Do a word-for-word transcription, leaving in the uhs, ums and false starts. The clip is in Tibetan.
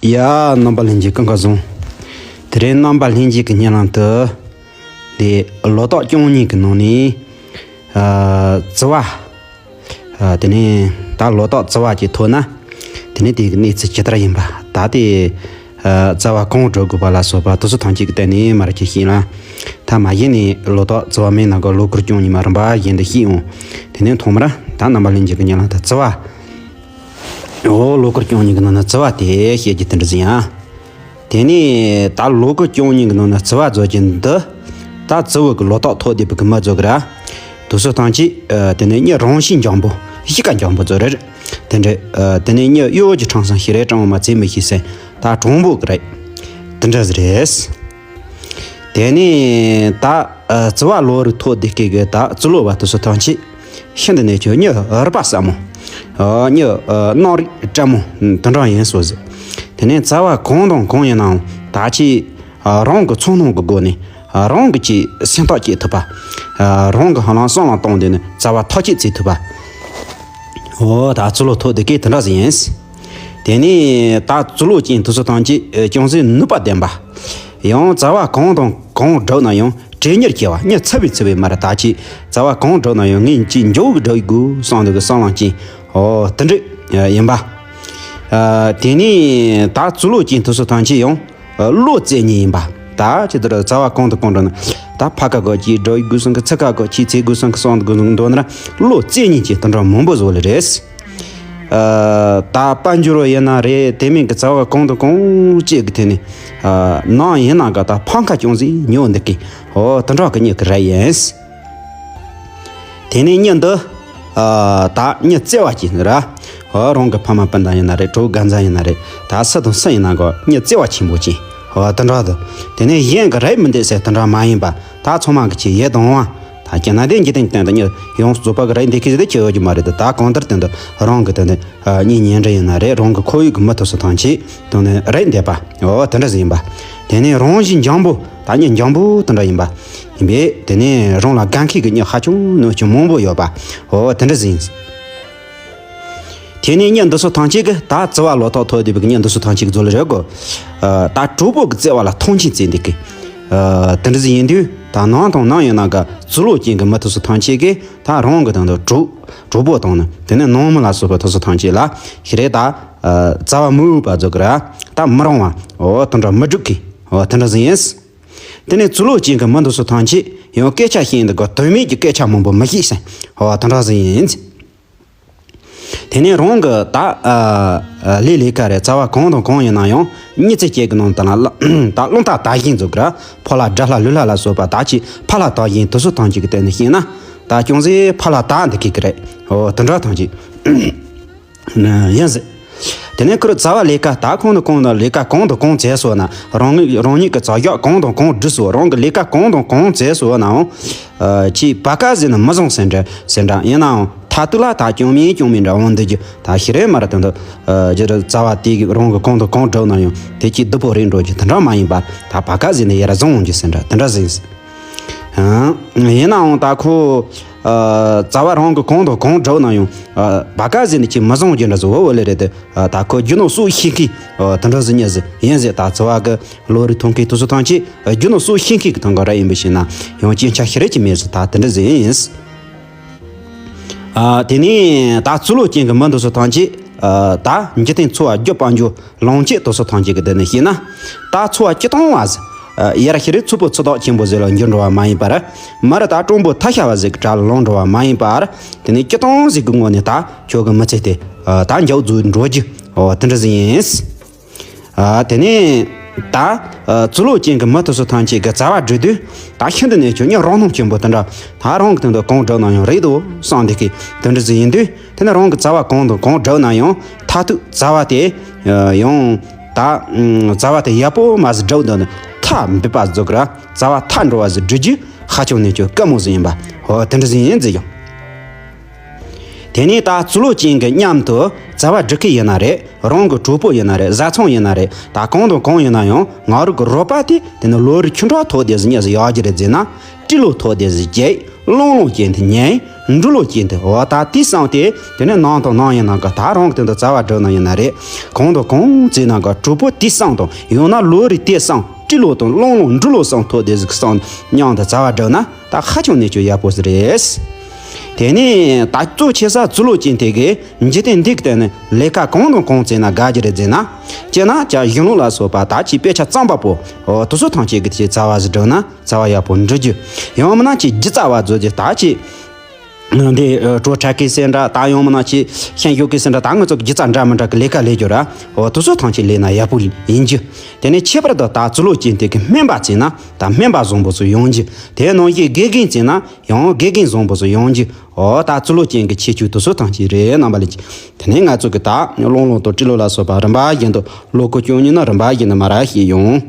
ཡ། རྣམ་པ་ལྷན་རྒྱས་སྐུ་ཁམས་བཟང་། དེ་རིང་རྣམ་པ་ལྷན་རྒྱས་ཀྱི་སྙན་ལམ་དུ། འདི་ལོ་ཏོག་བཅུ་གཉིས་ཀྱི་ནང་ནས། ཨ། བཙུགས་པ། ཨ། དེ་ནས་ད་ལོ་ཏོག་བཙུགས་པ་ཅིག་ཐོབ་ན། དེ་ནས་དེ་གི་གནས་ཚུལ་ཇི་ལྟར་ཡིན་པ། ད་དེ། ཨ། བཙུགས་པ་གང་སྒྲུབ་དགོས་པ་ལ་སོགས་པ་དེ་ཚོ་ཐམས་ཅད་ཀྱི་སྟེང་ནས་མར་ཅིག་ཤེས་ལ། ད་མ་གཞི་ནས་ལོ་ཏོག་བཙུགས་པ་མའི་ནང་གི་ལོ་སྐོར་བཅུ་གཉིས་མ་རིམ་པ་བཞིན་དུ་ཤེས་འོང་། དེ་ནས་ཐོག་མར་ད་རྣམ་པ་ལྷན་རྒྱས་ཀྱི་སྙན་ལམ་དུ་བཙུགས་པ། འོ། ལོ་སྐོར་བཅུ་གཉིས་ཀྱི་ནང་ན་བཙུགས་པ་དེ་བཤད་རྒྱུ་དེ་འདྲ་ཟིན་ཡང་། དེ་ནས་ད་ལོ་སྐོར་བཅུ་གཉིས་ཀྱི་ནང་ན་བཙུགས་པ་རྫོགས་ཀྱི་འདི། ད་བཙུགས་པ་གི་ལོ་ཏོག་ཐོབ་བསྡད་པའི་གི་མི་ཚོ་གི་ར། དེ་ཚོ་ཐམས་ཅད། ཨ། དེ་ནས་མྱི་རང་བཞིན་འཇོན་པོ། གཤིས་ཀ་འཇོན་པོ་ཚོ་རེད། དེ་འདྲ། ཨ། དེ་ནས་མྱི་གཡོ་སྒྱུ་ཁྲམ་གསུམ་ཞིག་རེད། དྲང་མ་བརྩི་མི་ཤེས་ཟེར། ད་དྲང་པོ་གི་རེད། དེ་འདྲ་ཟིག་རེད། དེ་ནས་ད། ཨ། བཙུགས་པ་ལོ་རེ་ཐོབ་བསྡད་མཁན་གི་ད་ཙི་ལོ་བ་དེ་ཚོ་ཐམས་ཅད་ཤིན་ཏུ་ནས་ཁྱོད་མྱི་རིག་པ་ཟབ་མོ། ཨ། མྱི། ཨ། རྣམ་རིག་བཀྲ་མོ་དེ་འདྲ་ཡིན་སོང་ཟིག། དེ་ནས་བཙུགས་པ་གང་དང་གང་ཡིན་ནའང་ད་ཅི། ཨ། རང་གི་ཚོར་སྣང་གི་སྒོ་ནས། ཨ། རང་གི་ཅིག་སེམས་ཐག་བཅད་ཐུབ་པ། ཨ། རང་གི་ཧ་ལམ་བསམ་བློ་བཏང་དེ་ནས་བཙུགས་པ་ཐག་གཅོད་བྱེད་ཐུབ་པ། འོ། ད་ཙི་ལོ་ཐོབ་བསྡད་མཁན་དེ་འདྲ་ཟིག་ཡིན། དེ་ནས་ད་ཙི་ལོ་ཅན་དེ་ཚོ་ཐམས་ཅད་ཅུང་ཟད་ནུས་པ་ལྡན་པ། ཡང་བཙུགས་པ་གང་དང་གང་བསྒྲུབས་ན་ཡང་གྲོས་གཉེར་བྱས་པ། མྱི་ཚུད་པའི་ཚུད་པའི་མར་ད་ཅི་བཙུགས་པ་གང་བསྒྲུབས་ན་ཡང་ངས་ཅིག་མགྱོགས་གི་བསྒྲུབ་དགོས་བསམ་འདུག་གི་བསམ་བློ་ཅན། འོ། དེ་འདྲ་ཡིན་པ། ཨ། དེ་ནས་ད་ཙི་ལོ་ཅན་དེ་ཚོ་ཐམས་ཅད་ཡང་བློ་རྩེ་གཉིས་ཡིན་པ། ད་ཅི་ལྟར་བཙུགས་པ་གང་དང་གང་བསྒྲུབས་ན། ད་ཕ་ག་གི་ཅིག་བསྒྲུབ་དགོས་བསམ་གི། ཚུ་ག་གི་ཅིག་བྱེད་དགོས་བསམ་གི་བསམ་དགོས་འདུག་ན། བློ་རྩེ་གཉིས་ཀྱི་དེ་འདྲ་མང་པོ་བཟོ་ལེ་རེད། ཨ། ད་དཔལ་འབྱོར་ཡིན་ན་རེད། དེ་མིན་གི་བཙུགས་པ་གང་དང་གང་ཅིག་གི་ཐད་ནས། ཨ། ནང་ཡིན་ན་ག་ད་ཕམ་ཁ་ཅུང་ཟད་ཉོ་འདུག་གི། འོ། དེ་འདྲ་གི་མྱི་གི་ར་ཡིན། དེ་ནས་མྱི་འདི། ཨ། ད་མྱི་བརྩེ་བ་ཅན་ར། འོ། རང་གི་ཕ་མ་སྤུན་ཟླ་ཡིན་ན་རེད། གྲོགས་རྒན་གཞོན་ཡིན་ན་རེད། ད་སུ་དང་སུ་ཡིན་ན་གོ་མྱི་བརྩེ་བ་ཆེན་པོ་ཅན། འོ། དེ་འདྲ་འདུག། དེ་ནས་གཞན་གི་རེད་མི་འདུག་ཟེར་དེ་འདྲ་མ་ཡིན་པ། ད་ཚང་མ་གི་ཆེད་ཡིད་དུ་འོང་བ། ད་ཁྱེད་ན་དེ་འཇིག་རྟེན་སྟེང་དུ་མྱི་ཡོངས་སུ་རྫོགས་པ་གི་རེད་འདི་གི་ཟེར་དེ་ཁྱེད་ཡོད་ཀྱི་མ་རེད། ད་གང་ལྟར་དེ་འདུག། རང་གི་དེ་འདུག། ཨ། གཉེན་ཉེ་འབྲེལ་ཡིན་ན་རེད། རང་གི་ཁོར་ཡུག་གི་མི་དེ་ཚོ་ཐམས་ཅད་དང་ནི་རེད་འདེབས་པ། འོ། དེ་འདྲ་ཟིག་ཡིན་པ། དེ་ནས་རང་བཞིན་འཇམ་པོ། ད་མྱི་འཇམ་པོ་དེ་འདྲ་ཡིན་པ། ཡིན་པས། དེ་ནས་རང་ལ་དགའ་མཁན་གྱི་མྱི་ཧ་ཅང་ནོར་ཅིག་མང་པོ་ཡོད་པ། འོ། དེ་འདྲ་ཟིག་ཡིན། དེ་ནས་མྱི་འདི་ཚོ་ཐམས་ཅད་ཀྱིས་ད་བརྩེ་བ་ལོ་ཏོག་ཐོབ་བསྡད་པའི་མྱི་འདི་ཚོ་ཐམས་ཅད་ཀྱིས་ཚོ་ལ་རེ་གོ། ཨ། ད་གྲོགས་པོ་གི་བརྩེ་བ་ལ་མཐོང་ཆེན་བརྩེ་འདུག་གི། ཨ། དེ་འདྲ་ཟིག་ཡིན་དུས་ད་ནང་དང་ནང་ཡིན་ན་ག་ཙི་ལོ་ཅན་གྱི་མི་དེ་ཚོ་ཐམས་ཅད་ཀྱིས་ད་རང་གི་དང་དུ་གྲོགས། གྲོགས་པོ་དང་ནི་དེ་ནས་ནང་མི་ལ་སོགས་པ་དེ་ཚོ་ཐམས་ཅད་ལ་ཞེ་རེ་ད། ཨ། བརྩེ་བ་མི་འོས་པ་བཟོ་གི་ར། ད་མི་རུང་བ། འོ། དེ་འདྲ་མི་སྒྲུབ་གི། འོ། དེ་འདྲ་ཟིག་ཡིན། དེ་ནས་ཙི་ལོ་ཅན་གྱི་མི་འདི་ཚོ་ཐམས་ཅད་ཡང་སྐད་ཆ་བཤད་འདི་ག་དོན་མེད་ཀྱི་སྐད་ཆ་མང་པོ་མི་བཤད་ཟེར། འོ། དེ་འདྲ་ཟིག་ཡིན། དེ་ནས་རང་གི་ད། ཨ། ལས་ལས་ཀ་རེད། བཙུགས་པ་གང་དང་གང་ཡིན་ན་ཡང་མྱི་ཚེ་སྐྱེལ་གི་ནང་དུ་ལ་ད་རླུང་རྟ་དར་ཞིང་འཛུགས་གི་ར། ཕོ་ལྷ་དགྲ་ལྷ་ལུས་ལྷ་ལ་སོགས་པ་ད་ཅི་ཕ་ལྷ་དར་ཞིང་དེ་ཚོ་ཐམས་ཅད་ཀྱི་སྟེང་ནས་བཤད་ན། ད་ཅུང་ཟད་ཕ་ལྷ་དར་འདི་གི་གི་རེད། འོ། དེ་འདྲ་ཐམས་ཅད་ཡིན་ཟེར། དེ་ནས་ཁོར་བཙུགས་པ་ལས་ཀ་ད་གང་དང་གང་དང་ལས་ཀ་གང་དང་གང་བྱས་སོང་ན། རང་ཉིད་རང་ཉིད་ཀྱི་བཙུགས་ཞོག་གང་དང་གང་བསྒྲུབས་སོང་། རང་གི་ལས་ཀ་གང་དང་གང་བྱས་སོང་ནའང་། ཨ། ཅིག་བ་ཀ་ཟིན་ན་མི་བཟང་ཟེར་འདྲ་ཟེར་འདྲ་ཡིན་ནའང་མཐར་ཐུག་ལ་ད་ཅུང་མིན་ཅུང་མིན་འདྲ་འོང་འདུག་རྒྱུ་ད་ཞེ་རེ་མ་ར། དེ་འདུག། ཨ། རྗེ་རུ་བཙུགས་པ་དེ་གི་རང་གི་གང་དང་གང་བསྒྲུབས་ན་ཡང་དེ་ཅིག་སྡུག་པོ་རེད་འགྲོ་རྒྱུ་དེ་འདྲ་མ་ཡིན་པར། ད་བ་ཀ་ཟིན་ན་ཡར་བཟང་འོང་རྒྱུ་ཟེར་འདྲ་དེ་འདྲ་ཟིན། ཡིན་ནའང་ད་ཁོ། ཨ། བཙུགས་པ་རང་གི་གང་དང་གང་བསྒྲུབས་ན་ཡང་། ཨ། བ་ཀ་ཟིན་ན་ཅིག་མི་བཟང་རྒྱུ་འདྲ་ཟིག་འོ་འོ་ལེ་རེད་དེ། ཨ། ད་ཁོ་རྒྱུ་ནོར་སོགས་ཤེས་མཁན། ཨ། དེ་འདྲ་ཟིག་ཉིད་ཟིག་ཡིན་ཟེར། ད་བཙུགས་པ་གི་ལོ་རེ་ཐོབ་མཁན་དེ་ཚོ་ཐམས་ཅད་རྒྱུ་ནོར་སོགས་ཤེས་མཁན་གི་ཐང་ག་ར་ཡིན་པ་ཞིག་ན་ཡང་སྐྱོན་ཆ་ཞེ་རེ་ཅིག་མེད་ཟེར། ད་དེ་འདྲ་ཟིག་ཡིན། ཨ། དེ་ནས་ད་ཙི་ལོ་ཅན་གྱི་མི་འདི་ཚོ་ཐམས་ཅད། ཨ། ད་འཇིག་རྟེན་འཚོ་བ་རྒྱུ་དཔལ་འབྱོར་ལོངས་སྤྱོད་དེ་ཚོ་ཐམས་ཅད་ཀྱི་སྟེང་ནས་བཤད་ན། ད་འཚོ་བ་སྤྱིར་བཏང་བ་ཟིག། ཨ། ཡར་ཞེ་རེ་ཚུར་པོ་ཚུར་ཐོག་ཆེན་པོ་ཟིག་ལ་འགྱུར་འགྲོ་བ་མ་ཡིན་པར། མར་ད་སྤྲང་པོ་ཐ་ཤལ་བ་ཟིག་གི་གྲལ་ལ་ལངས་འགྲོ་བ་མ་ཡིན་པར། དེ་ནས་སྤྱིར་བཏང་ཟིག་གི་ངོས་ནས་ད་ཁྱོད་ཀྱི་མི་ཚེ་དེ། ཨ། ད་མགྱོགས་རྫོགས་འགྲོ་རྒྱུ། འོ། དེ་འདྲ་ཟིག་ཡིན། ཨ། དེ་ནས་ད། ཨ། ཙི་ལོ་ཅན་གྱི་མི་དེ་ཚོ་ཐམས་ཅད་ཀྱིས་བཙུགས་པ་བསྒྲུབས་དུས་ད་ཤིན་ཏུ་ནས་ཁྱོད་ཉིད་རང་སྣང་ཆེན་པོ་དེ་འདྲ། ད་རང་གི་དོན་དུ་གང་བསྒྲུབས་ན་ཡང་རེད་དོ་བསམ་འདི་གི་དེ་འདྲ་ཟིག་ཡིན་དུས། དེ་ནས་རང་གི་བཙུགས་པ་གང་དང་གང་བསྒྲུབས་ན་ཡང་མཐར་ཐུག་བཙུགས་པ་དེ། ཨ། ཡང་ད། ཨ། བཙུགས་པ་དེ་ཡག་པོ་མ་ཟིག་བསྒྲུབས་འདུག་ན་མཐའ་འབུད་པ་ཟིག་ར། བཙུགས་པ་མཐའ་འགྲོ་བ་ཟིག་བསྒྲུབ་རྒྱུ་ཧ་ཅང་ནས་ཁྱོད་དཀའ་མོ་ཟིག་ཡིན་པ། འོ། དེ་འདྲ་ཟིག་ཡིན་ཟིག་ཡང་། དེ་ནས་ད་ཙི་ལོ་ཅན་གྱི་མཉམ་དུ་བཙུགས་པ་སྒྲུབ་མཁན་ཡིན་ན་རེད། རང་གི་གྲོགས་པོ་ཡིན་ན་རེད། བཟའ་ཚང་ཡིན་ན་རེད། ད་གང་དང་གང་ཡིན་ན་ཡང་ང་རང་གི་རོགས་པ་དེ་དེ་ནི་ལོ་རེ་ཆུང་དྲགས་ཐོག་དེ་ཟིག་ཉིད་ཟིག་ཡག་རྒྱུ་རེད་ཟེར་ན། སྤྲེལ་ལོ་ཐོག་དེ་ཟིག་རྒྱས། གླང་ལོ་ཅན་དེ་ཉན། འབྲི་ལོ་ཅན་དེ་འོ་ད་དེ་བསམ་སྟེ་དེ་ནས་ནང་དང་ནང་ཡིན་ན་ག་ད་རང་གི་དོན་དུ་རྩ་བ་སྒྲུབ་ན་ཡིན་ན་རེད། གང་དང་གང་བྱས་ན་ག་དྲུག་པོ་དེ་བསམ་དང་ཡང་ན་ལོ་རེ་དེ་བསམ་སྤྲེལ་ལོ་དང་གླང་ལོ་འབྲི་ལོ་བསམ་ཐོག་དེ་ཟིག་བསམ་མཉམ་དུ་རྩ་བ་སྒྲུབ་ན་ད་ཧ་ཅང་གནས་ཆོག་ཡག་པོ་ཟིག་རེད། དེ་ནས་ད་གཙོ་ཆེ་ས་ཚུལ་ལོ་ཅན་དེ་གི་འཇིག་རྟེན་འདི་གི་སྟེང་ནས་ལས་ཀ་གང་དང་གང་བྱས་ན་དགའ་རྒྱུ་རེད་ཟེར་ན། ཅེ་ན་ཅ་གཞུང་ལུགས་ལ་སོགས་པ་ད་ཅི་དཔེ་ཆ་བརྩམས་པ་པོ་འོ་དེ་ཚོ་ཐམས་ཅད་ཀྱི་ཆེད་རྩ་བ་ཟིག་སྒྲུབ་ན་རྩ་བ་ཡག་པོ་འགྲུབ་རྒྱུ། ཡང་མིན་ན་ཅི་སྒྱུ་རྩལ་བ་བཟོ་རྒྱུ་ད་ཅི། འདི་བྲོ་འཁྲབ་མཁན་ཟེར་འདྲ་ད་ཡང་མིན་ན་ཅི་ཤན་ཞུགས་མཁན་ཟེར་འདྲ་ད་ང་ཚོ་གི་སྒྱུ་རྩལ་འདྲ་མི་འདྲ་གི་ལས་ཀ་ལས་རྒྱུ་ར། འོ་དེ་ཚོ་ཐམས་ཅད་ལས་ན་ཡག་པོ་ཡིན་རྒྱུ། དེ་ནས་ཁྱད་པར་དུ་ད་ཚུལ་ལོ་ཅན་དེ་གི་སྨན་པ་བྱས་ན་ད་སྨན་པ་བཟང་པོ་ཚོ་ཡོང་རྒྱུ། དེ་ནང་བཞིན་དགེ་རྒན་བྱས་ན་ཡང་དགེ་རྒན་བཟང་པོ་ཚོ་ཡོང་རྒྱུ། འོ་ད་ཚུལ་ལོ་ཅན་གྱི་ཁྱད་ཆོས་དེ་ཚོ་ཐམས་ཅད་རེད་རྣམ་པ་ལྷན་རྒྱས། དེ་ནས་ང་ཚོ་གི་ད་གླང་ལོ་དང་སྤྲེལ་ལོ་ལ་སོགས་པ་རིམ་པ་བཞིན་དུ་ལོ་འཁོར་བཅུ་གཉིས་ནི་རིམ་པ་བཞིན་དུ་མར་བཤད་ཡོང་།